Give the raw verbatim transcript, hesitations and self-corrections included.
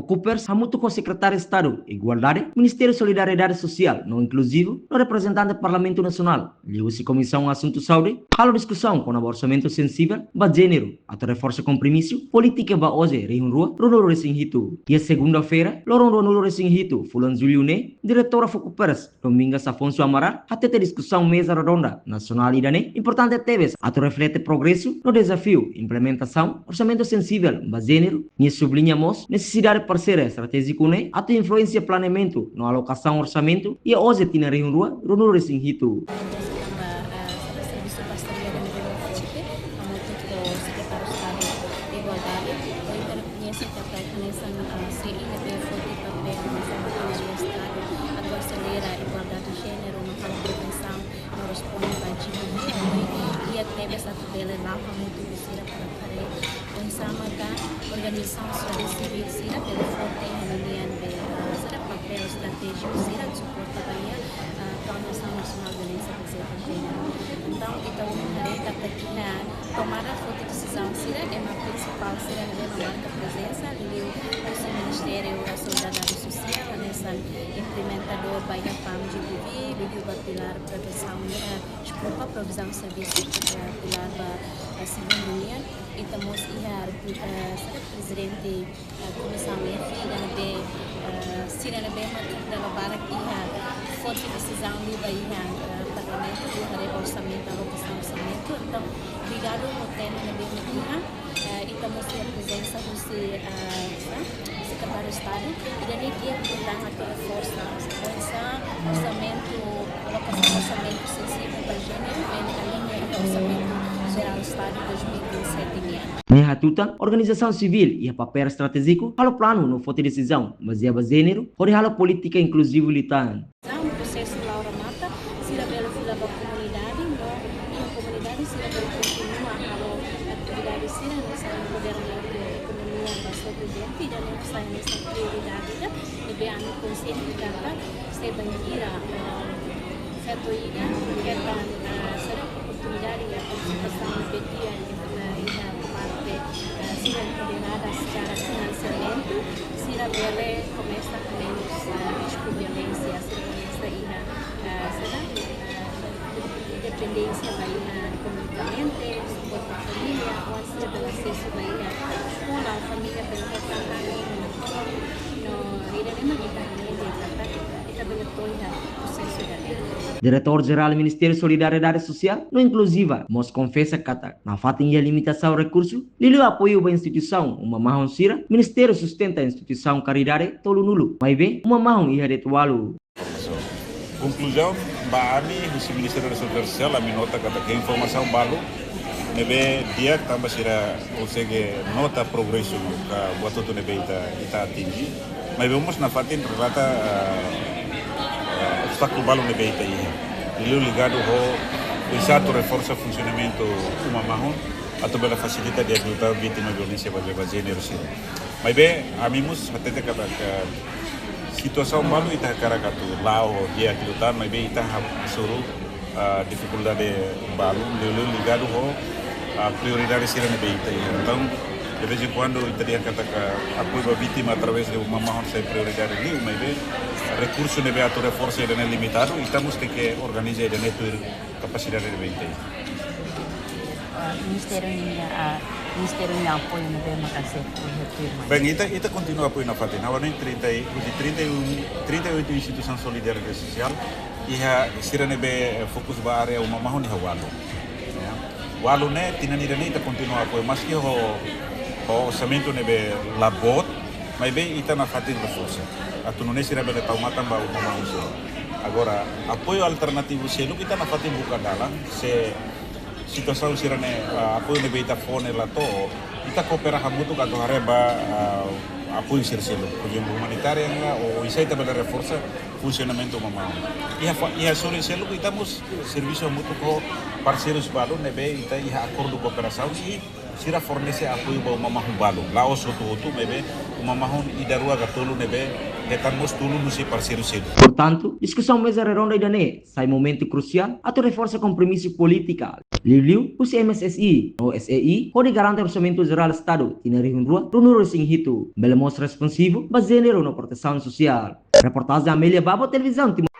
Cooper, hamutuk ho Sekretáriu Estadu Igualdade, Ministériu Solidariedade Sosiál no Inkluzivu, no reprezentante Parlamentu Nasionál, liuhusi Komisaun Asuntu Saúde, halo diskusaun kona-ba orsamentu sensivel ba jéneru, atu reforsa kompromisu polítika ba oje rihun rua ruanulu-resin-hitu. Iha segunda-feira, loron ruanulu-resin-hitu fulan Jullu ne'e, Diretora Focooper, Domingas Afonso Amaral, hatete diskusaun meza redonda nasionál ida-ne'e importante tebes atu reflete progresu no dezafiu implementasaun orsamentu sensivel ba jéneru. Nia subliña mós nesesidade parseria estratéjiku ne'e atu influensia planeamentu no alokasaun orsamentu iha oje tinan rihun rua ruanulu-resin-hitu. Tanba, eh, servisu parseria ne'ebé mak partisipa, hamutuk ho Sekretáriu Estadu Igualdade, hodi rekoñese katak hanesan, eh, C I ne'ebé foti papél hanesan batalha Estadu atu aselera igualdade jéneru no halo prevensaun no responde ba G B V, iha tebes atu bele la'o hamutuk ho sira para haree oinsá maka organizasaun sosiál sivíl sira bele foti iha ninia be, ah, sira papél estratéjiku sira suporta ba iha, ah, Planu Asaun Nasionál Violénsia bazeada ba Jéneru. Entaun, ita uluk haree katak iha tomada foti desizaun sira ema prinsipál sira ne'ebé mak marka prezensa, liuhusi Ministériu Solidariedade Sosiál, hanesan implementadór ba iha PAM G B V, liuliu ba pilár protesaun, eh, deskulpa, provizaun servisu, eh, pilár ba, eh, segundu nian. Ita mós iha, eh, sira prezidente, eh, Komisaun F, ida ne'ebé, eh, sira ne'ebé mak dala barak iha foti desizaun liu ba iha, eh, Parlamentu, liu haree orsamentu, alokasaun orsamentu. Entaun, ligadu ho tema ne'ebé mak iha, eh, ita mós iha prezensa husi, eh, Sekretáriu Estadu, ida-ne'e di'ak liután atu reforsa oinsá orsamentu, alokasaun orsamentu sensivel ba jéneru, bele aliña ho orsamentu jerál Estadu dois mil e vinte e sete nian. Nia hatutan, organizasaun sivíl iha papél estratéjiku halo planu no foti desizaun bazeia ba jéneru, hodi halo polítika inkluzivu liután. Entaun, prosesu la'o remata, sira bele fila ba komunidade, no iha komunidade sira bele kontinua halo atividade sira, hanesan moderamentu ekonomia ba sobrevivente, ida-ne'e sai hanesan prioridade ida, ne'ebé ami konsiente katak se bainhira, eh, feto ida hetan, eh, sira oportunidade iha partisipasaun ne'ebé di'ak, eh, iha parte, eh, sira empoderada secara finansiamentu, sira bele komesa menus, eh, risku violénsia, sira komesa iha, eh, sira, eh, dependénsia ba iha ekonomikamente, suporta família, oinsá sira bele asesu ba iha eskola, família bele hetan hanoin, no, no, ida-ne'e mak ita hanoin de'it katak ita bele to'o iha prosesu ida-ne'e. Diretór Jerál Ministériu Solidariedade Sosiál no Inkluzivu mós konfesa katak nafatin iha limitasaun rekursu, liuliu apoiu ba instituisaun uma mahon sira, Ministériu sustenta instituisaun karidade tolunulu, maibé uma mahon iha de'it ualu. Konkluzaun, ba ami, husi Ministériu Solidariedade Sosiál, ami nota katak iha informasaun balu ne'ebé di'ak, tanba sira konsege nota progresu ka buat hotu ne'ebé ita, ita atinje. Maibé mós nafatin relata, eh, eh, obstákulu balu ne'ebé ita iha. Liuliu ligadu ho oinsá atu reforsa funsionamentu uma mahon, atu bele fasilita di'ak liután vítima violénsia bazeia ba jéneru sira. Maibé, ami mós hatete katak situasaun balu ita hakarak atu la'o di'ak liután, maibé ita ha-, hasoru, ah, difikuldade balu, liuliu ligadu ho, ah, prioridade sira ne'ebé ita iha. Entaun, de vez em quando, ita dehan katak apoiu ba vítima através de uma mahon sai prioridade liu, maibé rekursu ne'ebé atu reforsa ida-ne'e limitadu, ita mós tenke organiza ida-ne'e tuir kapasidade ne'ebé ita iha. Ah, Ministériu ninia, ah, Ministériu ninia apoiu ne'ebé mak sei apoiu tuirmai? Bem, ita, ita kontinua apoiu nafatin. Agora ne'e trinta e, husi trinta e um, trinta e oito instituisaun solidariedade sosiál, iha sira ne'ebé, eh, fokus ba área uma mahon iha ualu. Ya. Ualu ne'e, tinan ida-ne'e ita kontinua apoiu. Maski ho, ho orsamentu ne'ebé la boot, maibé ita nafatin reforsa. Atu nune'e sira bele tau matan ba uma mahon sira. Agora, apoiu alternativu seluk ita nafatin buka dalan, se situasaun sira-ne'e, ah, apoiu ne'ebé ita fó ne'e la to'o, ita koopera hamutuk atu haree ba, ah, apoiu sira seluk. Por ezemplu, umanitária ka, ou oinsá ita bele reforsa funsionamentu uma mahon. Iha fa-, iha sorin seluk ita mós servisu hamutuk ho parseirus balu ne'ebé ita iha akordu kooperasaun i sira fornese apoiu ba uma mahon balu. La'ós hotu-hotu, maibé uma mahon ida rua ka tolu ne'ebé Hetan mós tulun husi parseiru seluk. Portantu, diskusaun meza redonda ida-ne'e sai momentu krusiál atu reforsa kompromisu polítika liuliu husi M S S I no S E I hodi garante Orsamentu Jerál Estadu tinan rihun rua ruanulu-resin-hitu bele mós responsivu ba jéneru no protesaun sosiál. Reportajen Amélia Babo, Televizaun Timor.